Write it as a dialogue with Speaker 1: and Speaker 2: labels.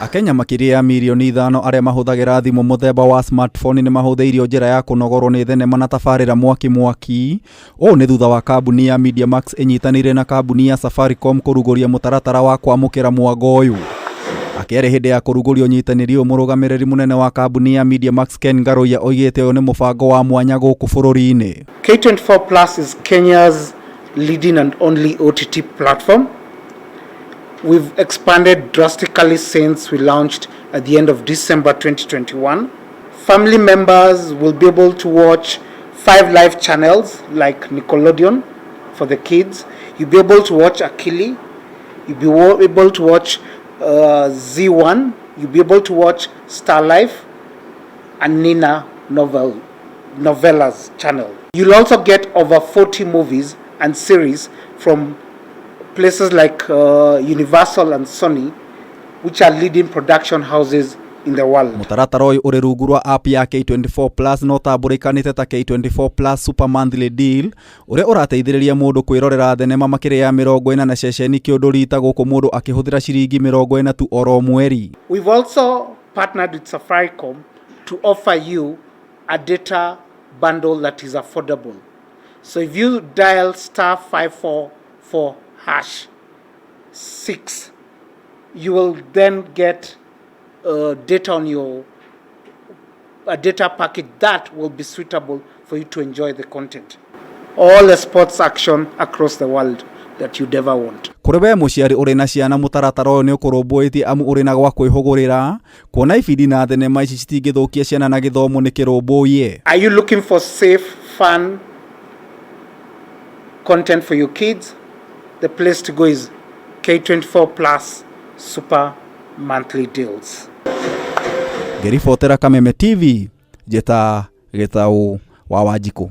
Speaker 1: Akenya makĩria ya mirioni 5 arĩa mahũthagĩra thimũ mũthemba wa smartphone nĩ mahũthĩirio njĩra ya kũnogorwo nĩ thenema na tabarĩra mwaki mwaki. Ũũ nĩ thutha wa kambuni ya MediaMax ĩnyitanĩire na kambuni ya Safaricom kũrugũria mũtaratara wa kwamũkĩra mwango ũyũ. Akĩaria hĩndĩ ya kũrugũria ũnyitanĩri ũyũ, mũrũgamĩrĩri mũnene wa kambuni ya MediaMax Ken Ngaruiya oigĩte ũyũ nĩ mũbango wa mwanya gũkũ bũrũri-inĩ.
Speaker 2: K24 Plus is Kenya's leading and only OTT platform. We've expanded drastically since we launched at the end of December 2021. Family members will be able to watch 5 live channels like Nickelodeon for the kids. You'll be able to watch Akili. You'll be able to watch Z1. You'll be able to watch Star Life and Nina Novellas channel. You'll also get over 40 movies and series from places like Universal and Sony, which are leading production houses in the world.
Speaker 1: Mũtaratara ũyũ ũrĩ rungu rwa app ya K24 Plus na ũtambũrĩkanĩte ta K24 Plus Super Monthly Deal, ũrĩa ũrateithĩrĩria mũndũ kwĩrorera thenema makĩria ya 40 na ceceni kĩũndũ rita gũkũ mũndũ akĩhũthĩra ciringi 40 tu oro mweri.
Speaker 2: We've also partnered with Safaricom to offer you a data bundle that is affordable. So if you dial star 544 hash 6, you will then get data on your a data package that will be suitable for you to enjoy the content. All the sports action across the world that you'd ever want.
Speaker 1: Kũrĩ we mũciari ũrĩ na ciana, mũtaratara ũyũ nĩ ũkũrũmbũĩtie amu ũrĩ na gwa kwĩhũgũrĩra kuona ibindi na thenema ici citingĩthũkia ciana na gĩthomo nĩ kĩrũmbũiye.
Speaker 2: Are you looking for safe, fun content for your kids? The place to go is K24 Plus Super Monthly Deals.
Speaker 1: Ngĩribotera Kameme TV, njĩta Gĩtaũ wa Wanjikũ.